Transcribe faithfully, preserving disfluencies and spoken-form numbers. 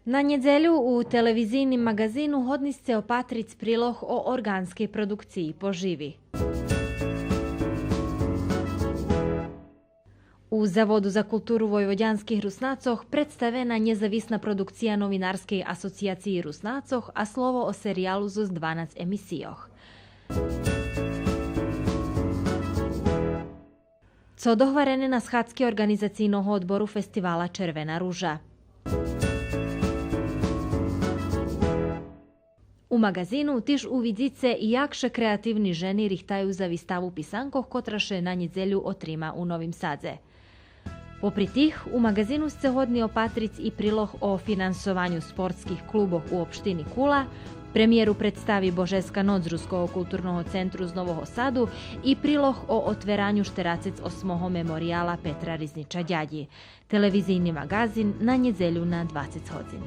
На нєдзелю у телевизийним маґазину годни сце опатриц прилог о орґанскей продукциї поживи. У Заводу за културу войводянских Руснацох представена нєзависна продукция Новинарскей асоцияциї Руснацох а слово о сериялу зоз дванац емисийох. Цо догварене на схадзки Орґанизацийного одбору фестивала Червена ружа. У маґазину тиж увидзице як ше креативни жени рихтаю за виставу писанкох, котра ше на нєдзелю отрима у Новим Садзе. Попри тих, у маґазину сце годни опатриц и прилог о финансованю спортских клубох у општини Кула, премиєру представи Божеска ноц Руского културного центру з Нового Саду и прилог о отвераню штерацец осмого меморияла Петра Ризнича Дядї. Телевизийни маґазин на нєдзелю на двацец годзин.